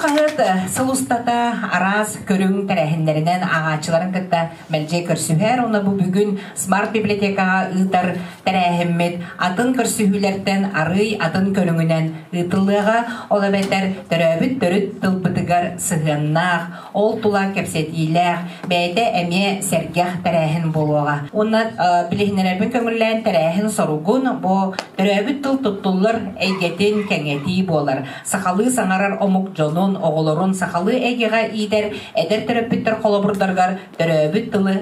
хаһыат сыл устата араас көрүҥ тэрээһиннэринэн ааҕааччыларын кытта мэлдьи көрсүһэр. Уонна бу бүгүн Smart библиотекаҕа ыытар тэрээһиммит атын көрсүһүүлэртэн арыый атын көрүҥүнэн ыытыллыаҕа. Ол эбэтэр төрөөбүт төрүт тылбытыгар сыһыаннаах, ол тула кэпсэтиилээх, бэйэтэ эмиэ сэргэх тэрээһин буолуоҕа. Уонна билиһиннэрэрбин көҥүллээн тэрээһин соругун бу төрөөбүт тыл туттуллар эйгэтин кэҥэтии буолар. Сахалыы саҥарар омук дьонун, оҕолорун сахалыы эйгэҕэ иитэр эдэр төрөппүттэр холобурдарыгар төрөөбүт тылы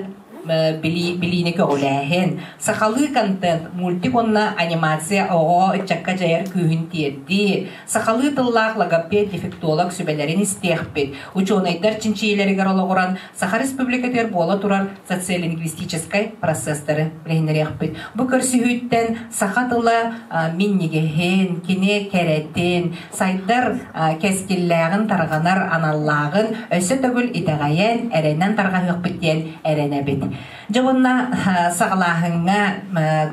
билиини көҕүлээһин, сахалыы контент, мультик уонна анимация оҕоҕо ыччакка дьайар күүһүн тиэрдии, сахалыы тыллаах логопед, дефектолог сүбэлэрин истиэхпит, учуонайдар чинчийиилэригэр олоҕуран Саха Республикатыгар буола турар социолингвистическай процесстары билиһиннэриэхпит. Бу көрсүһүүттэн саха тыла минньигэһин, кини кэрэтин, сайдар кэскиллээҕин, тарҕанар аналлааҕын өссө төгүл итэҕэйэн, эрэнэн тарҕаһыахпыт диэн эрэнэбит. Дьэ уонна саҕалааһыҥҥа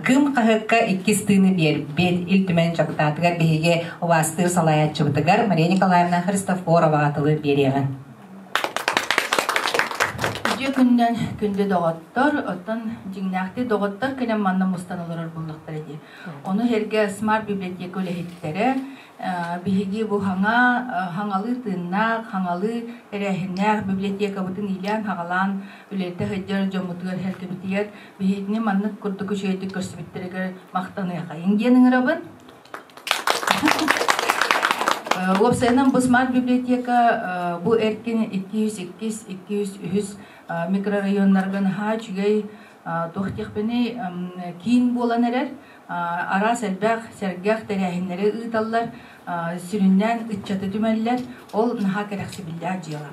Кыым хаһыакка иккис тыыны биэрбит Ил Түмэн дьокутаатыгар биһиги убаастыыр салайааччыбытыгар Мария Николаевна Христофороваҕа тылы биэриэҕиҥ. Үтүө күнүнэн күндү доҕоттор, оттон дьиҥнээхтии доҕоттор кэлэн манна мустан олорор буоллахтара дии. Ону сэргэ Smart библиотека үлэһиттэрэ биһиги бу хаҥа хаҥалыы тыыннаах, хаҥалыы тэрээһиннээх библиотекабытын иилээн-хаҕалаан үлэлэтэ сылдьар дьоммутугар сэргэбитигэр биһигини маннык курдук үчүгэйдик көрсүбүттэригэр махтаныахайыҥ диэн ыҥырабын. Уопсайынан бу Smart библиотека бу эркин 202, 203 микрорайоннарга наһаа үчүгэй туох диэхпиний киин буолан эрэр. Араас элбэх сэргэх тэрээһиннэри ыыталлар, сүрүннээн ыччаты түмэллэр. Ол наһаа кэрэхсэбиллээх дьыала.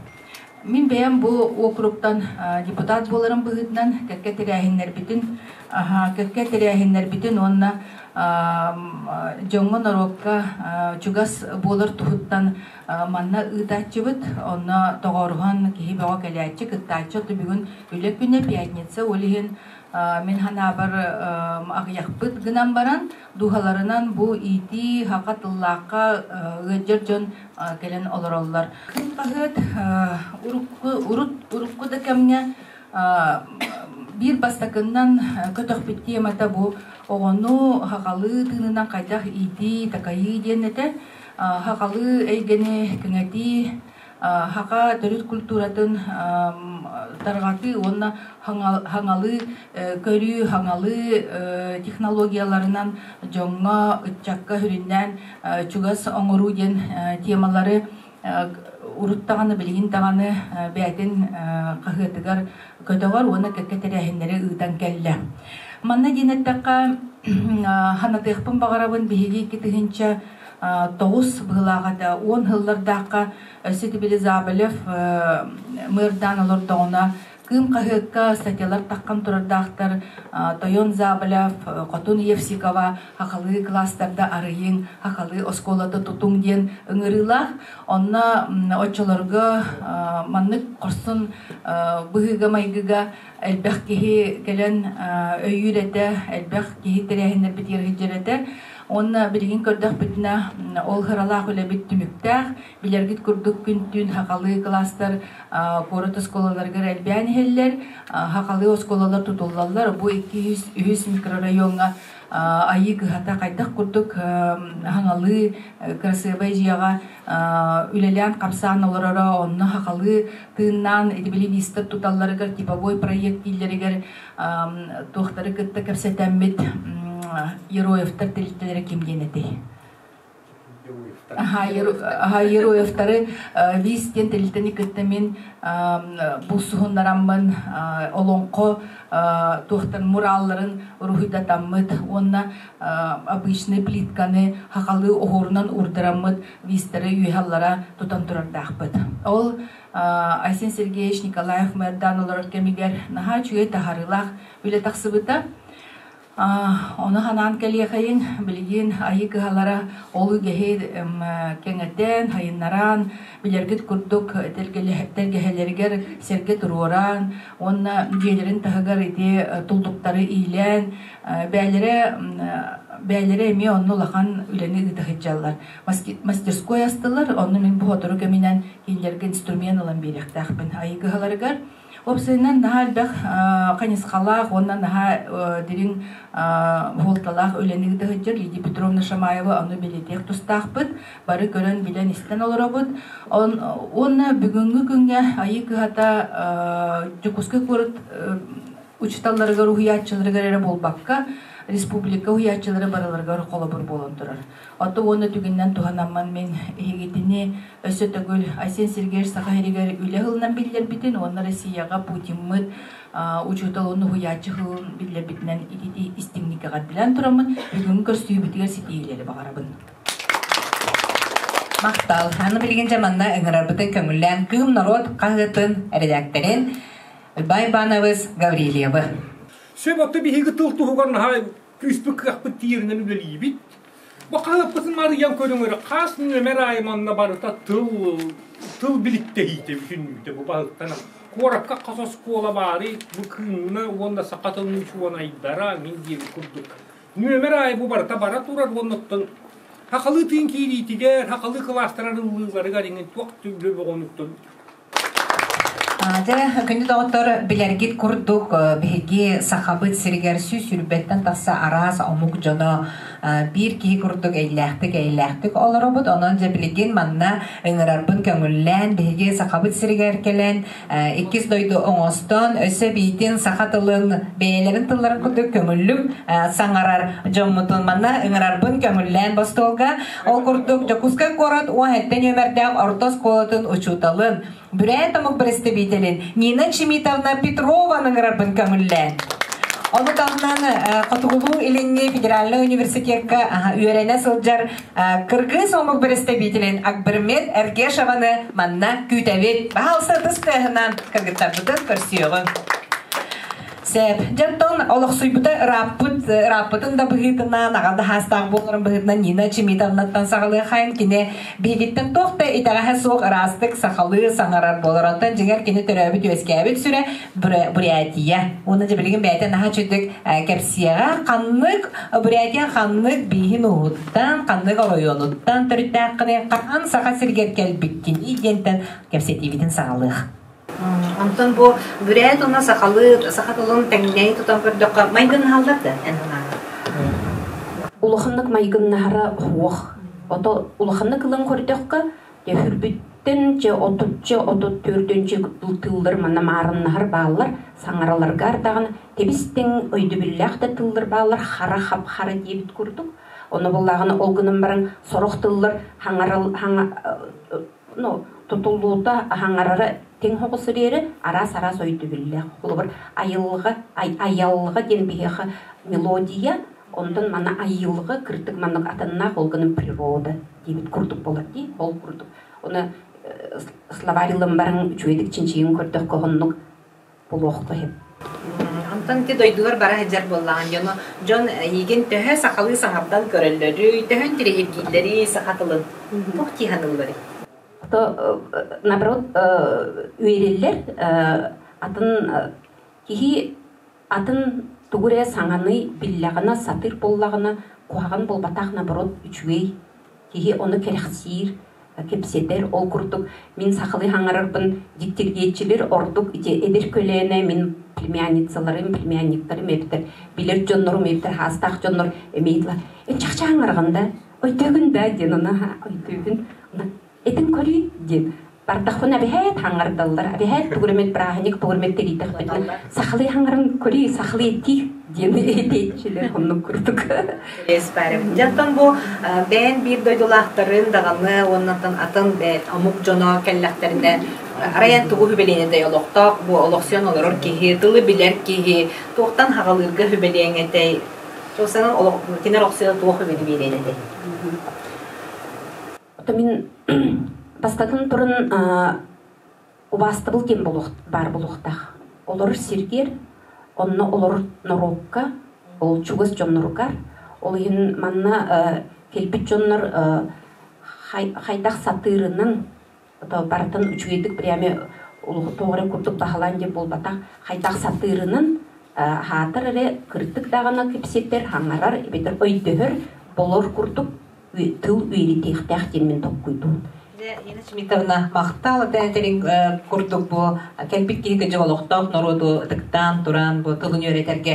Мин бэйэм бу уокуруктан депутат буоларым быһыытынан кэккэ тэрээһиннэрбитин кэккэ тэрээһиннэрбитин уонна дьоҥҥо норуокка чугас буолар туһуттан манна ыытааччыбыт. Онно тоҕооруһан киһи бөҕө кэлээччи, кыттааччы. Оттон бүгүн үлэ күнэ, пятница, ол иһин мин санаабар аҕыйахпыт гынан баран дууһаларынан бу иитии хаха тыллаахха ыалдьар дьон кэлэн олороллор. Күн хаһыат урукку урут урукку да кэмҥэ биир бастакыннан көтөхпүт темата бу оҕону хахалыы тыынынан хайдах иитии, такайыы диэн этэ. Хахалыы эйгэни кэҥэтии, хаха төрүт культуратын тарҕатыы уонна хаҥалыы көрүү, хаҥалыы технологияларынан дьоҥҥо, ыччакка сүрүннээн чугас оҥоруу диэн темалары урут даҕаны, билигин даҕаны бэйэтин хаһыатыгар көтөҕөр уонна кэккэ тэрээһиннэри ыытан кэллэ. Манна диэн эттэххэ, санатыахпын баҕарабын, биһиги 2009 быһыылаах этэ, 10 сыллардаахха өссө ити Заболев мыырдаан олордоҕуна Кыым хаһыакка статьялар таххан турардаахтар Тойон Заболев, Хотун Евсикова хахалыы класстарда арыйыҥ, хахалыы оскуолата тутуҥ диэн ыҥырыылаах. Онно оччолорго маннык хорсун быһыыга-майгыга элбэх киһи кэлэн өйүүр этэ, элбэх киһи тэрээһиннэрбитигэр сылдьар этэ. Уонна билигин көрдөхпүтүнэ, ол ыралаах үлэбит түмүктээх. Билэргит курдук күн-түүн хахалыы класстар куорат оскуолаларыгар элбээн иһэллэр, хахалыы оскуолалар тутуллаллар. Бу 203 микрорайоҥҥа Айыы кыһата хайдах курдук хаҥалыы кырасыабай дьиэҕэ үлэлээн-хамсаан олороро, онно хахалыы тыыннаан ити били лиистэр туталларыгар типовой проект дииллэригэр туохтары кытта кэпсэтэммит Ероевтар тэрилтэлэрэ ким диэн этэй? Героевтары Виз диэн тэрилтэни кытта мин булсуһуннараммын олоҥхо туохтан муралларын уруһуйдатаммыт уонна обычный плитканы хахалыы оһуорунан уурдараммыт визтары үөһэ-аллара тутан турардаахпыт. Ол Айсен Сергеевич Николаев мэрдаан олорор кэмигэр наһаа үчүгэй таһаарыылаах үлэ тахсыбыта. Ону ханаан кэлиэхэйиҥ, билигин айыы кыһалара ол үгэһи кэҥэтэн, сайыннаран, билэргит курдук тэлгэһэлэригэр сэргэ туруоран уонна дьиэлэрин таһыгар ити туллуктары иилээн, бэйэлэрэ Бэйэлэрэ эмиэ онно улахан үлэни ыыта сылдьаллар. Мастерской астылар, онно мин бу сотору кэминэн кинилэргэ инструмент ылан биэриэхтээхпин айыы кыһаларыгар. Уопсайынан наһаа элбэх хайысхалаах уонна наһаа дириҥ буолталаах үлэни ыыта сылдьар Лидия Петровна Шамаева ону бэлиэтиэх тустаахпыт. Бары көрөн, билэн, истэн олоробут. Уонна бүгүҥҥү күҥҥэ Айыы кыһата Дьокуускай куорат учууталларыгар, уһуйааччыларыгар эрэ буолбакка, республика уһуйааччылара барыларыгар холобур буолан турар. Ото уонна түгэнинэн туһанаммын мин эһигитини өссө төгүл Айсен Сергеевич Саха сиригэр үлэ сылынан биллэрбитин уонна Россияҕа Путиммыт учуутал уонна уһуйааччы сылын биллэрбитинэн итити истиҥник эҕэрдэлээн тураммын бүгүҥҥү көрсүһүүбүтүгэр ситиһиилэри баҕарабын. Махтал. Аны билигин дьэ манна ыҥырарбытын көҥүллээн Кыым норуот хаһыатын эрэдээктэрин Ыбай Иванович Гаврильевы. Сөп отто биһиги тыл туһугар наһаа күүспүт кыахпыт тиийэринэн үлэлиибит. Бу хаһыаппытын арыйан көрүҥ хас нүөмэр аайы манна барыта тыл тыл биликтэһиитэ бүтүннүүтэ бу баһыттан куоракка хас оскуола баарый бу кыымна уонна саха тылын учуонайдара мин диэбит курдук нүөмэр аайы бу барыта бара турар уонна оттон сахалыы тыын киириитигэр сахалыы кылаастар арыллыыларыгар иҥин туох үлэ бөҕөнүттэн Дьэ, күндү доҕоттор, билэргит курдук, биһиги Сахабыт сиригэр 120-тэн тахса араас омук дьоно биир киһи курдук эйэлээхтик-эйэлээхтик олоробут. Онон дьэ билигин манна ыҥырарбын көҥүллээн, биһиги Сахабыт сиригэр кэлэн, иккис дойду оҥостон, өссө биитин саха тылын бэйэлэрин тылларын курдук көҥүллүк саҥарар дьоммутун манна ыҥырарбын көҥүллээн бостуолга Ол курдук, Дьокуускай куорат 17 нүөмэрдээх орто оскуолатын учууталын, бүрээт омук бэрэстэбиитэлин Нина Чимитовна Петрованы ыҥырарбын көҥүллээн. Ону таһынан Хотугулуу-Илиҥҥи федеральнай университекка үөрэнэ сылдьар кыргыз омук бэрэстэбиитэлин Акбермет Эргешеваны манна күүтэбит. Баһаалыста ытыс тыаһынан кыргыттарбытын көрсүөҕүҥ. Сөп. Дьонтон олохсуйбута ырааппыт, ырааппытын да быһыытынан, аҕа да хаастаах буоларын быһыытынан Нина Чимитовнаттан саҕалыахайын кини биһигиттэн туох да итэҕэһэ суох ыраастык сахалыы саҥарар буолар. Оттон дьиҥэр кини төрөөбүт-үөскээбит сүрэ Бурятия. Уонна дьэ билигин бэйэтэ наһаа үчүгдүк кэпсиэҕэ. Ханнык Бурятия ханнык бииһин ууһуттан, ханнык оройуонуттан төрүттээххиний, хаһан Саха сиригэр кэлбиккиний диэнтэн кэпсэтиибитин саҕалыах. Онтон бу бүрээт уонна сахалыы саха тылын тэҥнээн тутан көрдөххө майгыннаһаллар да эн санааҕар? Улаханнык майгыннаһара суох. Ото улаханнык ылан көрдөххө, хүрбүттэн чэ отучча 34-үнчү тыллар манна маарыннаһар бааллар, саҥараларгар даҕаны тэбис-тэҥ өйдөбүллээх да тыллар бааллар, хара хап-хара диэбит курдук. Ону буоллаҕына ол гынан баран сорох тыллар хаҥарал хаҥа ну, тутуллуута аһаҥарара тэҥ соҕус эрээри араас-араас өйдөбүллээх. Холобур, айылҕа, айалҕа диэн биһиэхэ мелодия, онтон маны айылҕа кырдык маннык атыннаах ол гынан природа диэбит курдук буолар дии, ол курдук. Оны словарь ылан баран үчүгэйдик чинчийэн көрдөххө оннук булуохха сөп. Онтон ити дойдулар бара сылдьар буоллаҕын дьону дьон эйигин төһө сахалыы саҥардан көрөллөрүй, төһө интириэһиргииллэрий саха тылын? Туох дии саныылларый? То наоборот үөрэллэр атын киһи атын тугу эрэ саҥаны биллэҕинэ сатыыр буоллаҕына куһаҕан буолбатах наоборот үчүгэй киһи ону кэрэхсиир кэпсэтэр. Ол курдук мин сахалыы хаҥарарбын дьиктиргиэччилэр ордук ити эдэр көлүөнэ мин племянницаларым, племянниктарым эбитэр, билэр дьоннорум эбитэр, хаастаах дьоннор эмиэ эн чахчы хаҥараҕын да, өйдөөгүн да диэн ону өйдүүбүн. Этин көрүй диэн бардахпына эбэһээт хаҥардаллар, эбэһээт тугуремет бырааһынньык тугуремет тэрийдэхпитинэ сахалыы хаҥаран көрүй, сахалыы этии диэн этээччилэр оннук курдук. Дьонтон бу бэйэн биир дойдулаахтарын даҕаны уоннаттан атын омук дьоно кэллэхтэринэ арайан тугу хүбэлиэн этэй олохтоох бу олохсуйан олорор киһи, тылы билэр киһи туохтан хаҕалыырга хүбэлиэҥ этэй? Туохсанан кинилэр охсуйа туох хүбэни биэриэн этэй? Мин бастатан туран убаастабыл диэн баар буолуохтаах. Олорор сиргэр, онно олорор норуокка, ол чугас дьонноругар, ол иһин манна кэлбит дьоннор хайдах сатыырынан барытын үчүгэйдик прямо тоҕо эрэ курдук баһылаан диэн буолбатах, хайдах сатыырынан Хаатар эрэ кырдык даҕаны кэпсэтэр, хаҥарар эбэтэр өйдөһөр болор курдук тыл үөрэтиэхтээх диэн мин толкуйдуум. Нина Шмитовна, махтал этэрин курдук бу кэлбит киһи кыдьык олохтоох норуоту ытыктаан туран бу тылын үөрэтэргэ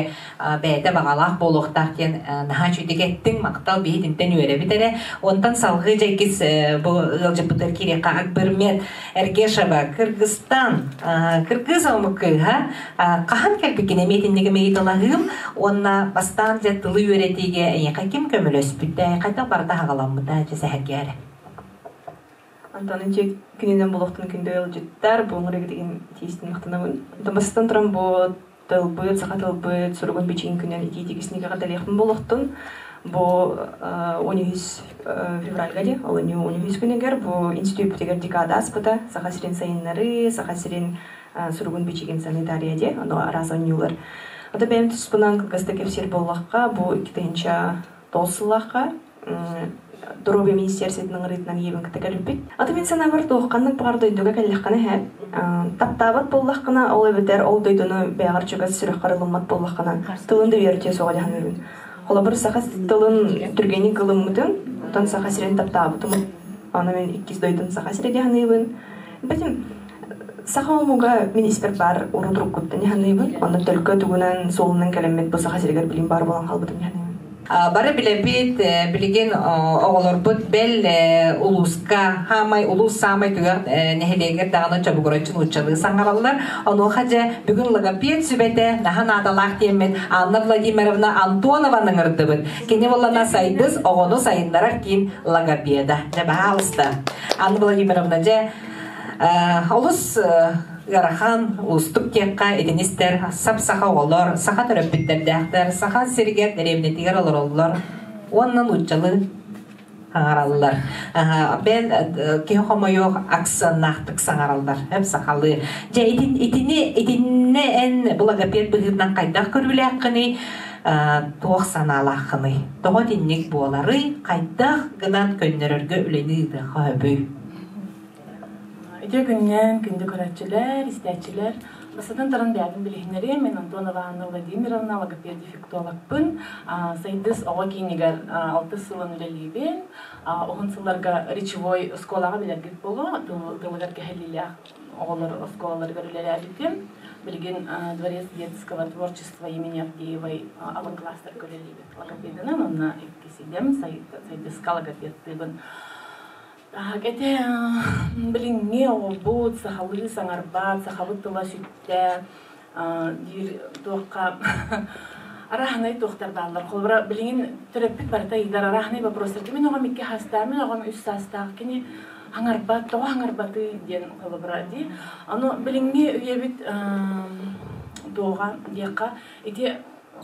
бэйэтэ баҕалаах буолуохтаах диэн наһаа үчүгэй эттиҥ махтал биһитинтэн үөрэбит эрэ онтон салҕыы дьэкис бу ыалдьыппытыгар киириэххэ Акбермет Эргешева Кыргызстан кыргыз омук кыыһа хаһан кэлбиккин эмиэ итинник ыйыталаһыым уонна бастаан дьэ тылы үөрэтиигэ эйиэхэ ким көмөлөспүтэ хайдах барыта аҕаламмыта дьэ сэһэргээр Антон ичи күнүнэн булуохтун күндү ыалдьыттар бу ыҥырыгытыгын тиистин махтанабын. Бастатан туран бу тылбыт, саха тылбыт суругун бичигин күнүн итии сникаҕа дэлиэхпин буолуохтун. Бу 13 февральга ди, олунньу 13 күнүгэр бу институт декада аспыта Саха сирин сайыннары, Саха сирин суругун бичигин санитария ди, ону араас оонньуулар. Ото бэйэм туспунан кылгаста кэпсиир буоллахха, бу 2009 сыллаахха Здоровье министерствотын ыҥырыытынан ийэбин кытта кэлбиппит. Аты мин санаабар туохханнык баҕар дойдуга кэллэххинэ иһэ, таптаабат буоллаххына, ол эбэтэр ол дойдуну бэйэҕэр чугас сүрэххэр ылыммат буоллаххына, тылын да үөрэтиэ суоҕа дьаһанарбын. Холобур, саха тылын түргэнник ылыммытым, оттон Саха сирин таптаабытым. Аны мин иккис дойдум Саха сирэ дьаһаныыбын. Бэтим саха омуга мин испэр баар урут уруккуттан дьаһаныыбын. Онно төлкө тугунан суолунан кэлэммит бу Саха сиригэр билим баар буолан хаалбытым дьаһаныыбын. Бары билэбит, билигин оҕолорбут бэл улууска, хаамай улуус саамай түгэх нэһилиэгэр даҕаны чобугураччы нууччалыы саҥараллар. Онуоха дьэ бүгүн логопед сүбэтэ наһаа наадалаах диэммит Анна Владимировна Антонованы ыҥырдыбыт. Кини буоллана Сайдыс оҕону сайыннарар киин логопеда. Дьэ, баһаалыста. Анна Владимировна, дьэ, олус ыарахан, уустук диэххэ итини истэр сап-саха оҕолор, саха төрөппүттэрдээхтэр, саха сиригэр, дэриэбинэтигэр олороллор уонна нууччалыы саҥараллар. Бэл киһи хомойуох аксыаннаахтык саҥараллар, эп сахалыы. Дьэ, итин, итини, итиннэ эн логопед быһыытынан хайдах көрүүлээххиний, туох санаалааххыный? Тоҕо итинник буоларый, хайдах гынан көннөрөргө үлэни ыытыахха сөбүй? Үтүө күннэн күндү көрөөччүлэр, истээччилэр. Бастатан туран бэйэбин билиһиннэриэм. Мин Антонова Анна Владимировна, логопед-дефектологпын. Сайдыс оҕо киинигэр алтыс сылын үлэлиибин. Уһун сылларга речевой оскуолаҕа билэргит буолуо, тылыгар кэһэлиилээх оҕолор оскуолаларыгар үлэлээбитим. Билигин Дворец детского творчества имени Авдеевой алын класстарга үлэлиибин логопедынан, онно иккис идэм Сайдыска логопедтыыбын. Ити билиҥҥи оҕолбут сахалыы саҥарбат, сахабыт тыла сүттэ диир туохха арааһынай туохтар бааллар. Холобура, билигин төрөппүт барыта ыйдар арааһынай вопростарга мин оҕом икки саастаах, мин оҕом үс саастаах, кини хаҥарбат, тоҕо хаҥарбатый диэн холобура дии. Ону билиҥҥи үйэбит туоҕа диэххэ ити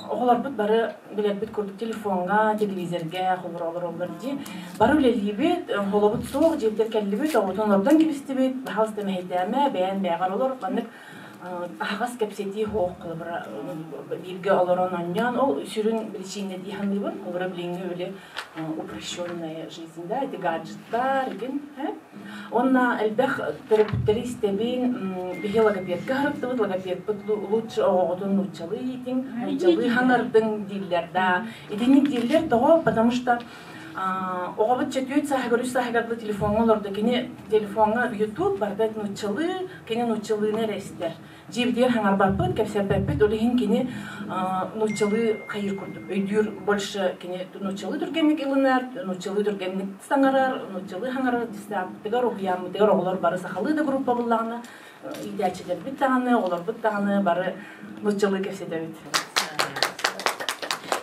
Оҕолорбут бары билэрбит курдук телефоҥҥа, телевизорга холоро олороллор дии. Бары үлэлиибит, холобут суох, дьиэбитигэр кэллибит, оҕотун олордон кэбистибит, баһаалыста мэһэйдээмэ, бэйэн бэйэҕэр олор, маннык аһаҕас кэпсэтии суох холобура бииргэ олорон оонньоон ол сүрүн причина дии саныыбын. Холобура билиҥҥи үлэ упрощенная жизнь да, ити гаджеттар игин Уонна элбэх төрөппүттэри истэбин, биһи логопедка сырыттыбыт, логопедпыт лучше оҕоҕутун нууччалыы иитиҥ, нууччалыы хаҥардыҥ дииллэр да. Итинник дииллэр тоҕо? Потому что оҕобут чөтүөт сааһыгар, үс сааһыгар дылы телефоҥҥа олордо. Кини телефоҥҥа YouTube барыта нууччалыы, кини нууччалыыны эрэ истэр. Дьиэбитигэр хаҥарбаппыт, кэпсэппэппит, ол иһин кини нууччалыы хайыыр курдук өйдүүр больше кини нууччалыы түргэнник ылынар, нууччалыы түргэнник саҥарар, нууччалыы хаҥарар десантыгар, уһуйааммытыгар оҕолор бары сахалыы да группа буллаҕына иитээччилэрбит даҕаны, оҕолорбут даҕаны бары нууччалыы кэпсэтэбит.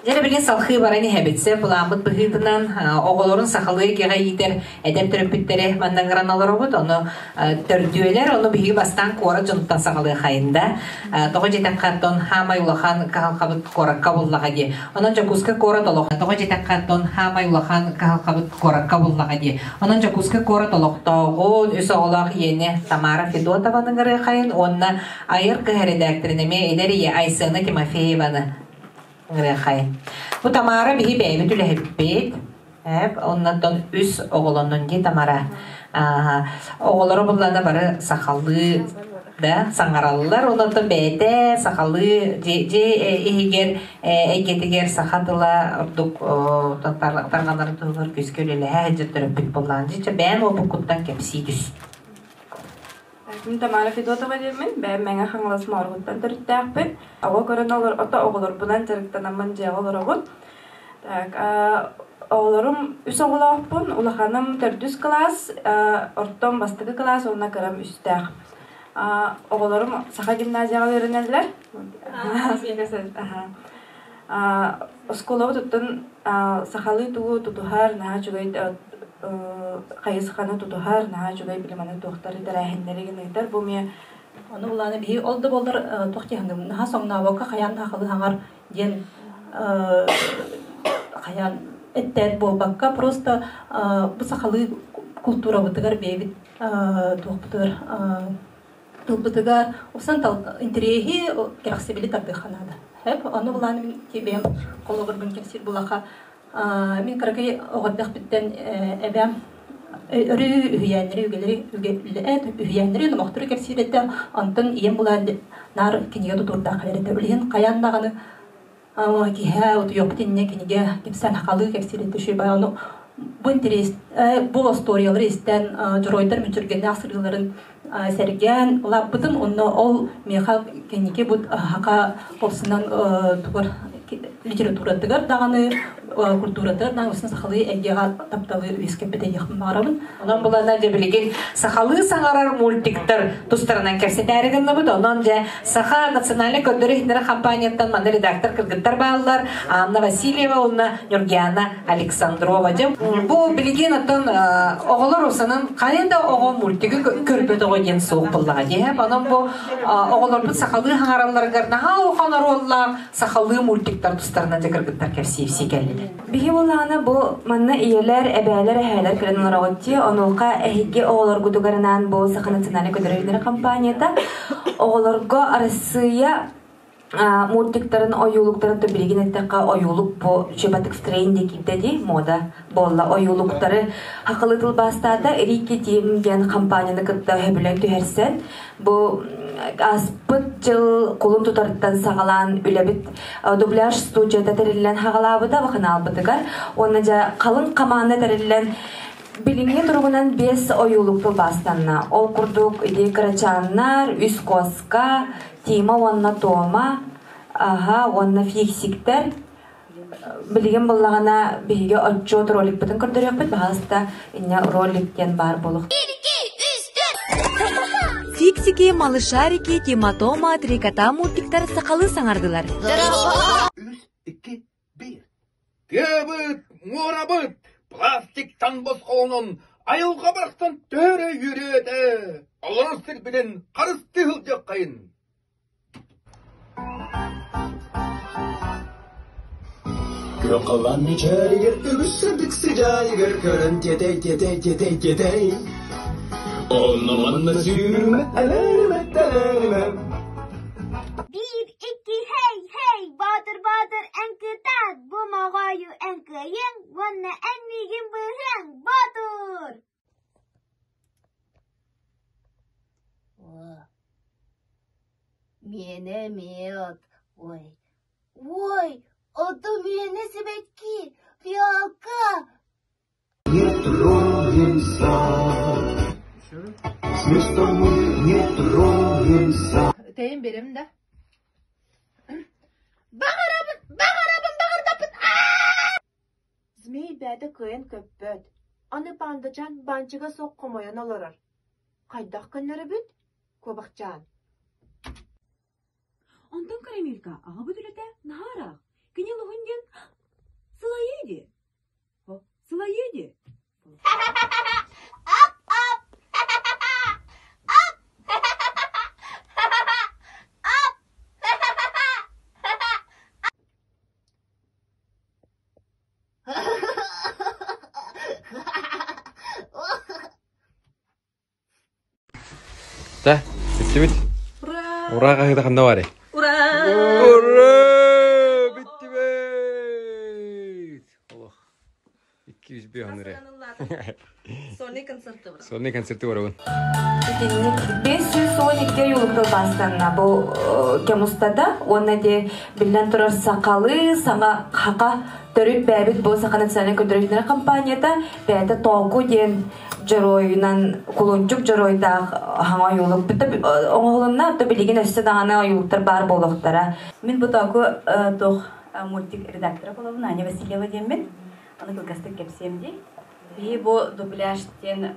Дьэ, билигин салхыы баран иһэбит. Сэ былааммыт быһыытынан оҕолорун сахалыы эйгэҕэ иитэр эдэр төрөппүттэри манна ыҥыран олоробут. Ону төрдүөлэр, ону биһиги бастаан куорат дьонуттан саҕалыахайын да. Тоҕо дьитэххэ оттон хаамай улахан кыһалҕабыт куоракка буллаҕа дии. Онон Дьокуускай куорат олох тоҕо дьитэххэ оттон хаамай улахан кыһалҕабыт куоракка буллаҕа дии. Онон Дьокуускай куорат олохтооҕун, үс оҕолоох ийэни Тамара Федотованы ыҥырыахайын уонна Айар кыһа эрэдээктэрин эмиэ эдэр ийэ Айсена Тимофееваны ыҥырыахайын. Бу Тамара биһи бэйэбит үлэһиппит. Эп, оннотон үс оҕолоннун дии Тамара. Оҕолоро буллана бары сахалыы. да саҥараллар. Онон бэйэтэ сахалыы дьиэ иһигэр эйгэтигэр саха тыла ордук тарҕанарын туһугар күүскэ үлэлэһэ сылдьар төрөппүт буоллаҕын. Дьэ, бэйэм уопуккуттан кэпсии түс. Мин Тамара Федотова диэммин, бэйэм Мэҥэ Хаҥалас Мооругуттан төрүттээхпин. Оҕо көрөн олор, ото оҕолорбунан дьарыктанаммын дьиэҕэ олоробун. Так, оҕолорум үс оҕолоохпун, улаханым төрдүс кылаас, ортом бастакы кылаас уонна кырам үстээх. Оҕолорум Саха гимназияҕа үөрэнэллэр. Оскуолабыт оттон сахалыы тугу тутуһар, наһаа үчүгэй хайысханы тутуһар, наһаа үчүгэй билиманы туохтары тэрээһиннэри гыныытар. Бу эмиэ Ону булааны биһи ол да буоллар туох диэхин наһаа соҥнообокко хайаан да халы хаҥар диэн хайаан эттээт буолбакка просто бу сахалыы култуурабытыгар бэйэбит туохпутугар тылбытыгар усан интэриэһи кэрэхсэбили тардыахха наада. Хэп ону булаан мин бэйэм холобурбун кэпсиир булаха мин кыракый оҕордохпүттэн эбээм өрүү үһүйээннэри үгэлэри үһүйээннэри номохтору кэпсиир этэ онтон ийэм булаан наар кинигэ тутуурдаах кэлэр этэ билигин хайаан даҕаны киһэ утуйуохпут иннинэ кинигэ кэпсээн хахалыы кэпсиир этэ үчүгэй ону бу интерес бу остуоруйалары истэн дьоруойдар мүччүргэннээх сырыыларын сэргээн улааппытым онно ол миэхэ кэнники бу хака попсунан тугар литературатыгар даҕаны культуратыгар даҕаны сахалыы эйгэҕэ тапталы үөскэппит эйиэхпин баҕарабын. Онон булана дьэ билигин сахалыы саҥарар мультиктар тустарынан кэпсэтээри гынныбыт. Онон дьэ Саха национальнай көрдөрүү иһитиннэрэр компанияттан манна редактор кыргыттар бааллар. Анна Васильева уонна Нюргиана Александрова. Дьэ бу билигин оттон оҕолор усанан хайа да оҕо мультигы көрбөт оҕо диэн суох буоллаҕа дии. Онон бу оҕолорбут сахалыы хаҥаралларыгар наһаа улахан оруоллаах сахалыы мультиктар тустарынан дьэ кыргыттар кэпсиипсии кэллилэр. Биһи буллаҕына бу манна ийэлэр, эбээлэр, эһээлэр кэлэн олороҕут дии. Онуоха эһиги оҕолоргутугарынаан бу Саха национальнай көтөрүнэр компанията оҕолорго Арассыыйа мультиктарын, ойуулуктарын то билигин эттэххэ ойуулук бу чебатык тренди киирдэ дии мода буолла ойуулуктары хахылы тылбаастаата Рики Тим диэн компанияны кытта сөбүлэҥ түһэрсэн Бу ааспыт дьыл кулун тутарыттан саҕалаан үлэбит дубляж студията тэриллэн хаҕалаабыта бакынаалбытыгар уонна дьэ халыҥ хамаанда тэриллэн билиҥҥи туругунан биэс ойуулук тылбаастанна. Ол курдук ити кырачааннар, үс куоска, Тима уонна Тома, аха уонна фиксиктэр билигин буллаҕына биһиги отчуот роликпытын көрдөрүөхпүт баһаалыста инньэ ролик диэн баар буолуох Фиксики, малышарики, Тиматома, Три кота мультиктар сахалыы саҥардылар. Үс, икки, биир. Тыабыт, муорабыт, пластиктан босхолонон, айылҕа барахсан төһө үөрүө этэ. Олорор сирбитин харыстыы сылдьыаххайын. Күөх халлаан мичээригэр үгүс сырдык сыдьаайыгар көрөн тиэтэй тиэтэй тиэтэй тиэтэй Онно манна сүүрүмэ элэримэ тэлэримэ Биир, икки, хей, хей, боотур, боотур, эн кытаат, бу моҕойу эн кыайыаҥ уонна эн миигин быыһыаҥ, боотур! Миэнэ мед, ой, ой, ото миэнэ сибэкки, фиалка. Не тронемся, с места мы не тронемся. Тэйин берем да. Баҕарабын, баҕарабын, баҕардаппын. Змей бэйэтэ кыайан көппөт, аны пандачаан баанчыга суох хомойон олорор. Хайдах көннөрөбүт, куобахчаан? Онтон Карамелька аҕабыт үлэтэ наһаа ыраах. Кини олуһун диэн сылайыы дии. Сылайыы дии. Ап, ап! Ап! Ап! Та, бүттүбүт. Ура! Ура хаһыыта ханна барый? Ура! Ура! Бүттүбүт! Олох. 205 онуре. Сольный концерты бар. Сольный концерты барабын. Итинник 512 юлук тылбаастанна бу кэм устата уонна де биллэн турар сахалыы саҥа хака төрүт бэйэбит бу Саха национальнай көрдөрүүтүнэр компанията бэйэтэ Тооку диэн дьоруойунан кулунчук дьоруойдаах хаҥа ойуулук оҥоһулунна то билигин өссө даҕаны ойуулуктар баар буолуохтара. Мин бу Тооку туох мультик редактора буолабын Аня Васильева диэммин. Аны кылгастык кэпсиэм дии. Биһи бу дубляж диэн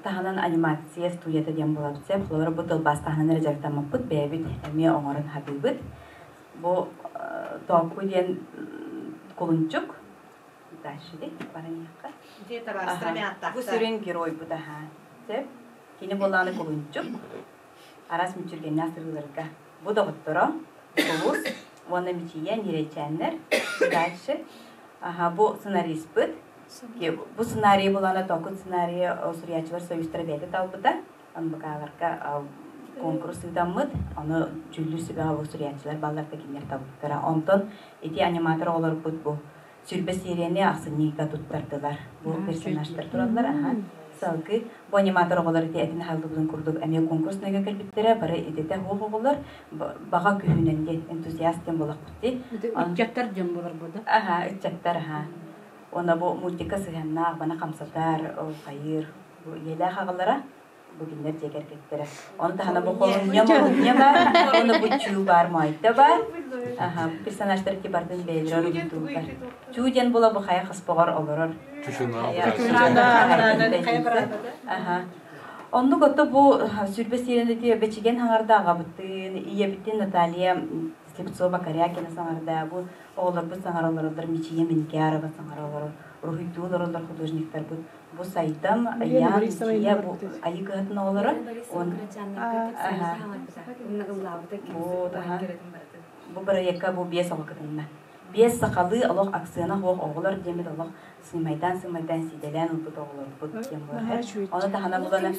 таһынан анимация студията диэн буолабыт сөп. Холобура бу тылбаас таһынан эрэ дьарыктаммыппыт, бэйэбит эмиэ оҥорон хатыыбыт. Бу Тооку диэн кулунчук. Дальше ди баран иһиэххэ. Бу сүрүн геройбут аха. Сөп. Кини буолааны кулунчук. Араас мүччүргэннээх сырыыларга. Бу доҕотторо Сулус уонна Мичийэ ньирэйчээннэр. Дальше. Аха, бу сценариспыт. Бу сценарийы булана Токут сценарийы суруйааччылар союзтара бэйэтэ талбыта. НБК-ларга конкурс ыытаммыт. Ону дьүүллүүр сүбэҕэ бу суруйааччылар балларда кинилэр талбыттара. Онтон ити аниматор оҕолорбут бу сүрбэ серияны ахсынньыга туттардылар. Бу персонажтар тураллар. Аха. Салгыы бу аниматор оҕолор ити этин аһаллыбытын курдук эмиэ конкурс нөҥүө кэлбиттэрэ. Бары ититэ суох оҕолор баҕа күһүнэн диэн энтузиаст диэн буолахпыт дии. Ыччаттар дьон буолар бу да? Аха, ыччаттар аха. Уонна бу мультикка сыһыаннаах, бана хамсатар, хайыыр, бу ийэлээх аҕалара бу кинилэр дьиэ кэргэттэрэ. Ону таһынан бу холунньа молунньа баар, уонна бу чүү баар, моойто баар. Аха, персонажтар ити бардын бэйэлэрэ уруһуйдууллар. Чүү диэн була бу хайа хаспоҕор олорор. Аха. Оннук ото бу сүрбэ сиэрин бэчиген хаҥарда аҕабытын, ийэбитин Наталья Слепцова Корякина саҥарда, бу оҕолорбут саҥара олороллор, Мичийэ Минкярова саҥара олорор, уруһуйдуу олороллор художниктарбыт. Бу Сайдам, Ян, Мичийэ, бу Айыы кыһатын оҕолоро. Бу бырайыакка бу биэс оҕо кытынна. Биэс сахалыы олох акцияна суох оҕолор диэммит олох сыымайдаан-сыымайдаан сиидэлээн ылбыт оҕолорбут диэн буолар. Ону таһынан булана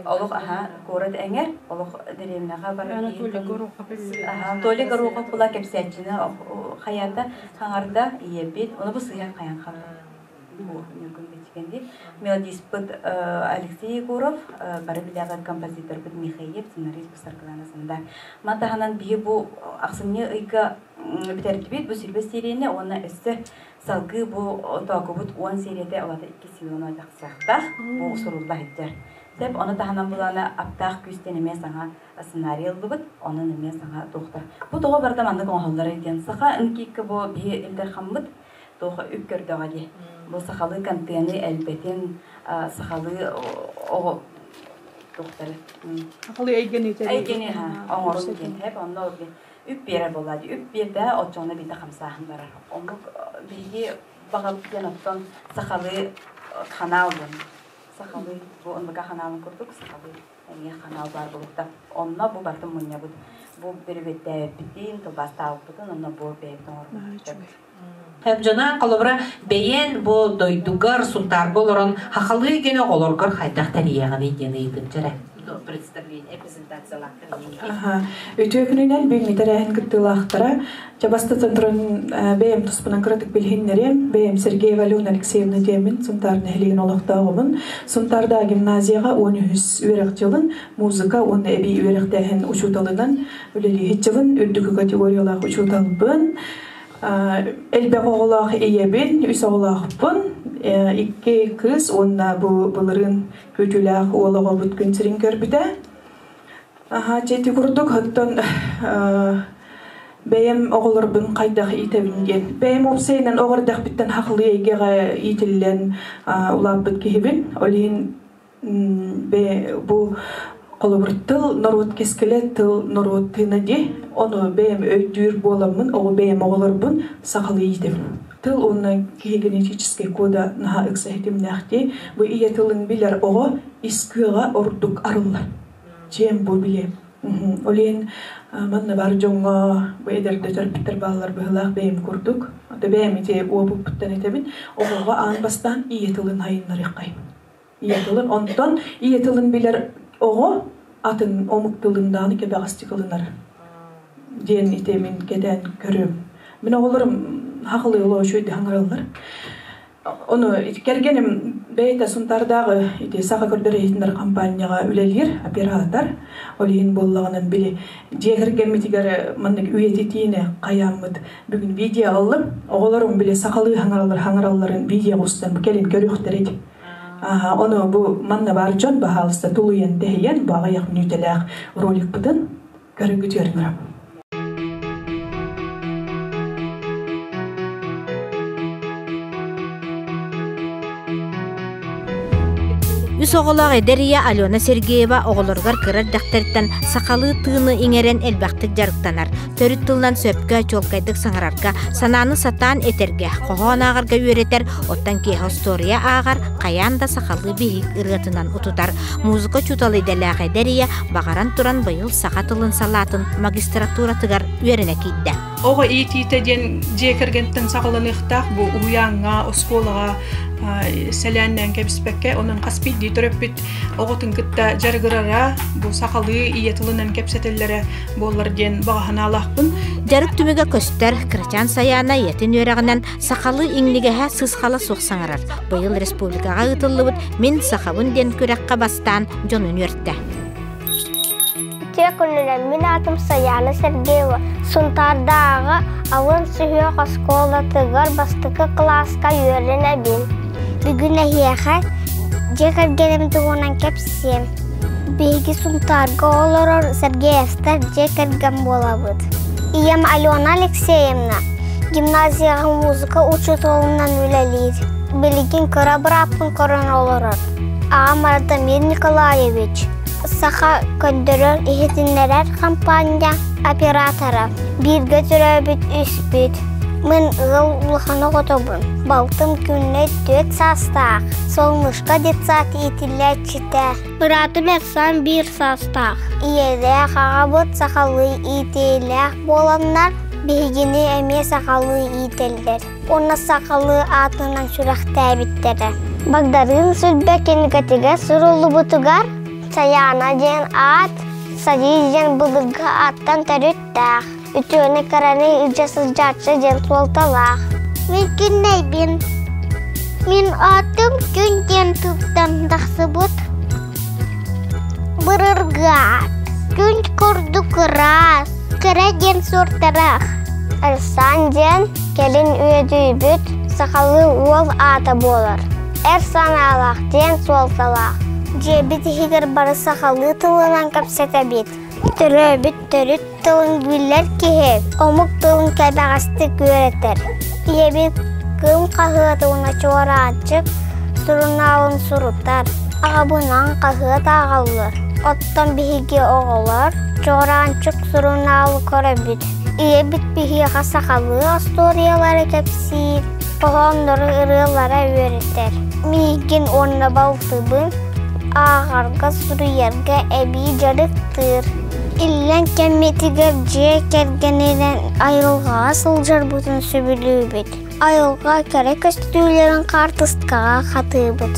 олох аха куорат эҥэр олох дэриэбинэҕэ барар Анатолий Горохов була кэпсээччини хайата хаҥарда ийэбит ону бу сыыһан хайан хаалла бу Ньургун Бэчигэн Мелодиспыт Алексей Егоров, бары билэҕит композиторбыт Михаил, сценарист Саргылана Сандар. Маны таһынан биһи бу ахсынньы ыйга бүтэрдибит бу сүрбэ серияны уонна өссө салгыы бу тоокубут 10 серията олата 2 сезона тахсыахтаах бу сурулла сылдьар. Сөп, ону таһынан булана аптаах күүстэн эмиэ саҥа сценарий ыллыбыт, онон эмиэ саҥа туохтар. Бу тоҕо барыта маннык оҥоһулларый диэн саха НКИК бу биһи Илдархаммыт туох үп көрдөҕө дии. Бу сахалыы контены элбэтин, сахалыы оҕо туохтары. Сахалыы эйгэни Эйгэни оҥорун диэн хэп онно үп биэрэр буолла дии. Үп биэрдэ оччоҕуна биирдэ хамсааһын барар. Оннук биһиги баҕабыт диэн оттон сахалыы ханаал диэн. Сахалыы бу НВК ханаалын курдук сахалыы эмиэ ханаал баар буолуохтаах. Онно бу барытын мунньабыт. Бу бирибиттээбиппитин, тылбаастаабыппытын, онно бу бэйэбит оҥорбуппут. Дьонон холобура бэйэн бу дойдугар Сунтаарга олорон хахалыы гене оҕолоргор хайдах тэрийэҕиний диэн ыйытым дьэрэ. Представление, презентациялаахтар. Үтүө күнүнэн бүгүҥҥү тэрээһин кыттыылаахтара Чабаста центрын бэйэм туспунан кыратык билиһиннэриэм. Бэйэм Сергеева Алена Алексеевна диэммин Сунтаар нэһилиэгин олохтооҕубун. Сунтаарда гимназияҕа 13 үөрэх дьылын музыка уонна эбии үөрэхтээһин учууталынан үлэлииһитчибин, үрдүкү категориялаах учууталбын. Элбэх оҕолоох ийэбин, үс оҕолоохпун, икки кыыс уонна бу былырыын күүтүүлээх уол оҕобут күн сирин көрбүтэ. Аха, дьэ ити курдук, оттон бэйэм оҕолорбун хайдах иитэбин диэн. Бэйэм уопсайынан оҕо эрдэхпиттэн хахылыы эйгэҕэ иитиллэн улааппыт киһибин. Ол иһин бу холобур тыл норуот кэскилэ тыл норуот тыына дии ону бэйэм өйдүүр буоламмын оҕо бэйэм оҕолорбун сахалыы иитэбин тыл уонна киһи генетическэй кода наһаа ыкса ситимнээх дии бу ийэ тылын билэр оҕо ис кыаҕа ордук арыллар дьиэм бу билиэм ол иһин манна бар дьоҥҥо бу эдэрдэ төрөппүттэр бааллар быһыылаах бэйэм курдук ото бэйэм ити уопуппуттан этэбин оҕоҕо аан бастаан ийэ тылын сайыннарыаххайын Ийэ тылын онтон ийэ тылын билэр оҕо атын омук тылын даҕаны кэбэҕэстик ылынар диэн ити мин кэтээн көрүөм. Мин оҕолорум хахылыы олоо үчүгэйдик хаҥыраллар. Ону кэргэним бэйэтэ Сунтаардааҕы ити саха көрдөр иһитиннэр компанияҕа үлэлиир оператор. Ол иһин буоллаҕынан били дьиэ кэргэммитигэр маннык үйэтитиини хайааммыт бүгүн видео ыллым. Оҕолорум били сахалыы хаҥараллар хаҥаралларын видеоҕа устан кэлин көрүөхтэрит. Ону бу манна баар дьон баһаалыста тулуйан тэһийэн бу аҕыйах мүнүүтэлээх роликпытын көрүгүтүөр ыҥырам. Үс оҕолоох эдэр ийэ Алена Сергеева оҕолоругар кыра эрдэхтэриттэн сахалыы тыыны иҥэрэн элбэхтик дьарыктанар. Төрүт тылынан сөпкө, чуолкайдык саҥарарга, санааны сатаан этэргэ, хоһоон ааҕарга үөрэтэр, оттон киэһэ остуоруйа ааҕар, хайаан да сахалыы биһик ырыатынан утутар. Музыка учуутала идэлээх эдэр ийэ баҕаран туран быйыл саха тылын салаатын магистратуратыгар үөрэнэ киирдэ. Оҕо иитиитэ диэн дьиэ кэргэнтэн саҕаланыахтаах бу уһуйааҥҥа, оскуолаҕа сэлээннээн кэбиспэккэ, онон хас биирдии төрөппүт оҕотун кытта дьарыгырара, бу сахалыы ийэ тылынан кэпсэтэллэрэ буоллар диэн баҕа санаалаахпын. Дьарык түмүгэ көстөр, Кырачаан Сайаана ийэтин үөрэҕинэн сахалыы иҥнигэһэ сыысхала суох саҥарар. Быйыл республикаҕа ыытыллыбыт «Мин сахабын» диэн күрэххэ бастаан дьонун үөртэ. Үтүө күнүнэн мин аатым Саяна Сергеева. Сунтаардааҕы алын сүһүөх оскуолатыгар бастакы кылааска үөрэнэбин. Бүгүн эһиэхэ дьиэ кэргэним туһунан кэпсиэм. Биһиги Сунтаарга олорор Сергеевтар дьиэ кэргэн буолабыт. Ийэм Алена Алексеевна гимназияҕа музыка учууталынан үлэлиир. Билигин кыра бырааппын көрөн олорор. Аҕам Радомир Николаевич Саха көрдөрөр-иһитиннэрэр хампаанньа оператора. Бииргэ төрөөбүт үспүт. Мин ыал улахан оҕотобун. Балтым күннэй 4 саастаах. Солнышко детсад иитиллээччитэ. Быраатым Эрсан 1 саастаах. Ийэлээх аҕабыт сахалыы иитиилээх буоланнар, биһигини эмиэ сахалыы иитэллэр. Уонна сахалыы аатынан сүрэхтээбиттэрэ. Багдарыын Сүлбэ кинигэтигэр суруллубутугар Сайаана диэн аат Садии диэн былыргы ааттан төрүттээх, үтүөнү кыраны илдьэ сылдьааччы диэн суолталаах. Мин күннэйбин. Мин аатым күн диэн тылтан тахсыбыт. Былыргы аат. Күн курдук ыраас, кыра диэн суортараах. Эрсан диэн кэлин үөдүйбүт сахалыы уол аата буолар. Эр санаалаах диэн суолталаах. Дьиэбит иһигэр бары сахалыы тылынан кэпсэтэбит. Төрөөбүт төрүт тылын биллэр киһи омук тылын кэбэҕэстик үөрэтэр. Ийэбит Кыым хаһыаты уонна Чуораанчык сурунаалын сурутар, аҕабынан хаһыат ааҕаллар. Оттон биһиги оҕолор Чуораанчык сурунаалы көрөбүт. Ийэбит биһиэхэ сахалыы остуоруйалары кэпсиир, хоһооннору ырыалара үөрэтэр. Миигин уонна балтыбын ааҕарга, суруйарга эбии дьарыктыыр. Иллэҥ кэммитигэр дьиэ кэргэнинэн айылҕаҕа сылдьарбытын сөбүлүүбүт. Айылҕа кэрэ көстүүлэрин хаартыскаҕа хатыыбыт.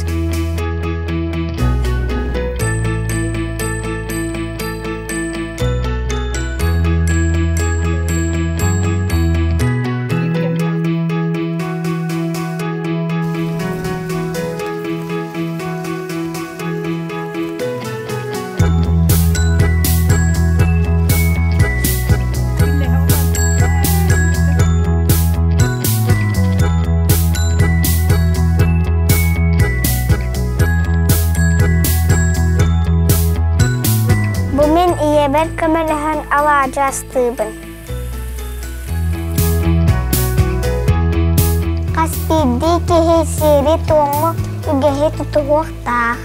Бу мин ийэбэр көмөлөһөн алаадьы астыыбын. Хас биирдии киһи сиэри-туому, үгэһи тутуһуохтаах.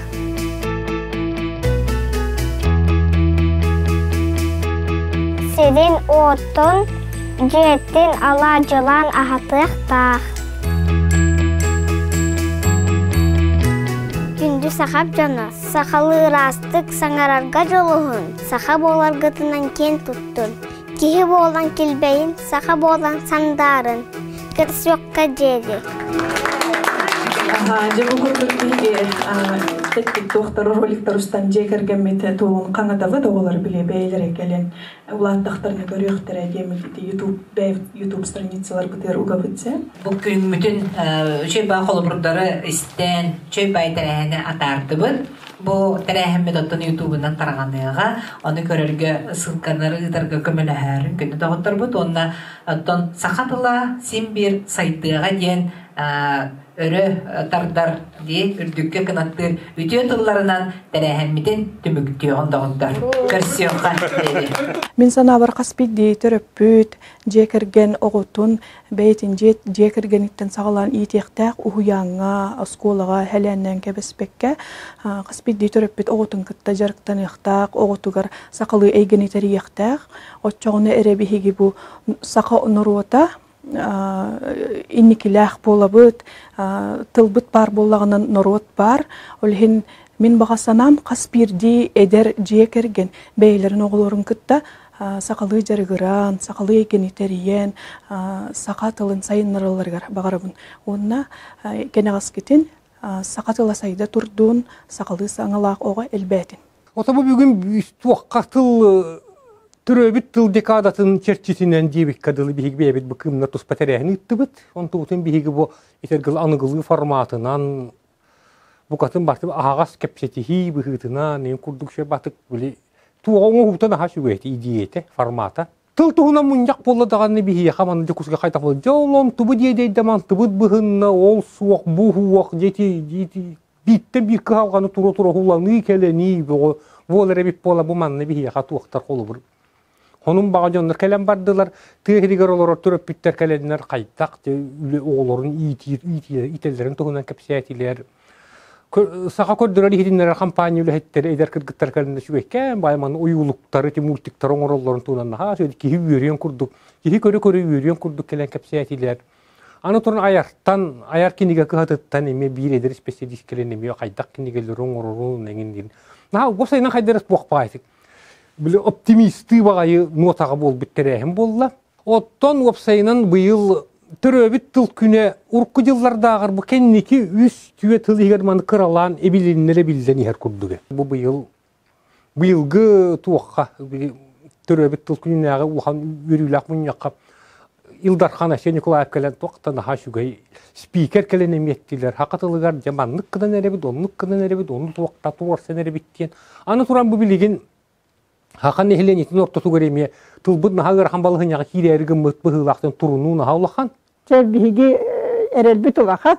Сирин-уотун, дьиэтин алаадьылаан аһатыахтаах. Күндү сахам дьоно, сахалыы ыраастык саҥарарга дьулуһун, саха буоларгытынан киэн туттун. Киһи буолан килбэйин, саха буолан сандаарын, көрсүөххэ диэри. Дьэ бу курдук биһиги Тэттик туохтар роликтар устан дьиэ кэргэммит туоҕун хаҥатабыт, оҕолор били бэйэлэрэ кэлэн улааттахтарына көрүөхтэрэ диэммит ити YouTube YouTube страницаларбытыгар угабыт сэ. Бу күммүтүн үчүгэй баа холобурдары истэн, үчүгэй баай тэрээһини атаардыбыт. Бу тэрээһиммит оттон ютубунан тарҕаныаҕа. Ону көрөргө ссылкалары ыытарга көмөлөһөөрүн күнү доҕотторбут уонна оттон саха тыла син биир сайдыаҕа диэн өрө тардар дии үрдүккэ кынаттыыр үтүө тылларынан тэрээһиммитин түмүктүөҕүн доҕоттор. Көрсүөххэ диэри. Мин санаабар хас биирдии төрөппүт, дьиэ кэргэн оҕотун бэйэтин дьиэ, дьиэ кэргэниттэн саҕалаан иитиэхтээх уһуйааҥҥа, оскуолаҕа хэлээннээн кэбиспэккэ, хас биирдии төрөппүт оҕотун кытта дьарыктаныахтаах, оҕотугар сахалыы эйгэни тэрийиэхтээх. Оччоҕуна эрэ биһиги бу саха норуота инникилээх буолабыт, тылбыт баар буоллаҕына норуот баар. Ол иһин мин баҕа санаам хас биирдии эдэр дьиэ кэргэн бэйэлэрин оҕолорун кытта сахалыы дьарыгыран, сахалыы эйгэни тэрийэн, саха тылын сайыннаралларыгар баҕарабын. Уонна кэнэҕэскитин саха тыла сайда турдун, сахалыы саҥалаах оҕо элбээтин. Ото бу бүгүн туохха тыл төрөөбүт тыл декадатын чэрчитинэн диэбиккэ дылы биһиги бэйэбит бу кыымна туспа тэрээһин ыыттыбыт. Онтубутун биһиги бу итергыл аныгылыы форматынан букатын барты аһаҕас кэпсэтиһии быһыытынан эн курдук шө батык били туоҕа оҥоһуута наһаа үчүгэй идеята формата тыл туһунан мунньах буолла даҕаны биһиэхэ манна Дьокуускайга хайдах буолла дьэ ол онтубут диэдэйдэ мантыбыт быһынна ол суох бу суох дьэти дьити бииртэн биир кыһалҕаны тура-тура уһуланыы кэлэнии бөҕө буолар эбит буола бу манна биһиэхэ туохтар холобур Онун баҕа дьоннор кэлэн бардылар, тыа сиригэр олорор төрөппүттэр кэлэннэр хайдах үлэ оҕолорун иитиир, иитэллэрин туһунан кэпсээтилэр. Саха көрдөрөр иһитиннэрэр компания үлэһиттэрэ эдэр кыргыттар кэлэннэр үчүгэйкээн баай манна уйуулуктары, ити мультиктары оҥороллорун туһунан наһаа киһи үөрүөн курдук, киһи көрө-көрө үөрүөн курдук кэлэн кэпсээтилэр. Аны туран айартан, айар кинигэ кыһатыттан эмиэ биир эдэр исписэлиис кэлэн эмиэ хайдах кинигэлэри оҥорорун эҥин диэн. Наһаа уопсайынан хайдах эрэ буохпаайтык. Били оптимистыы баҕайы нуотаҕа буолбут тэрээһин буолла. Оттон уопсайынан быйыл төрөөбүт тыл күнэ урукку дьыллардааҕар бу кэнники үс түө тыл иһигэр маны кыралаан эбилиннэрэ биллэн иһэр курдуга. Бу быйыл быйылгы туохха төрөөбүт тыл күнүнээҕи улахан үөрүүлээх мунньахха Ил Дархан Айсен Николаев кэлэн туохтан наһаа үчүгэй спикер кэлэн эмиэттилэр. Хака тылыгар дьэ маннык гынан эрэбит, оннук гынан эрэбит, ону туохта туорсан эрэбит диэн. Аны туран бу билигин Хака нэһилиэнньэтин ортотугар эмиэ тылбыт наһаа ыарахан балаһыанньаҕа киирээри гыммыт быһыылаахтан турунуу наһаа улахан. Чэ биһиги эрэлбит улахан.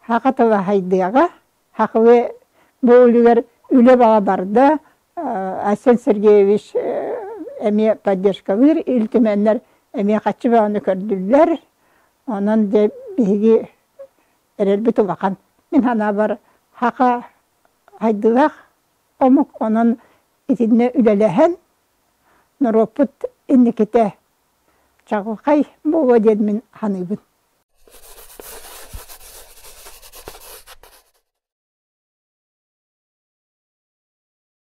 Хака тыла хайдыаҕа. Хахылы бу үлүгэр үлэ баҕа барда. Айсен Сергеевич эмиэ поддержкалыыр, Ил Түмэннэр эмиэ хаччы бөҕөнү көрдүллэр. Онон дьэ биһиги эрэлбит улахан. Мин санаабар, хаха хайдылаах омук, онон итиннэ үлэлэһэн норуоппут инникитэ чаҕылхай буолуо диэн мин саныыбын.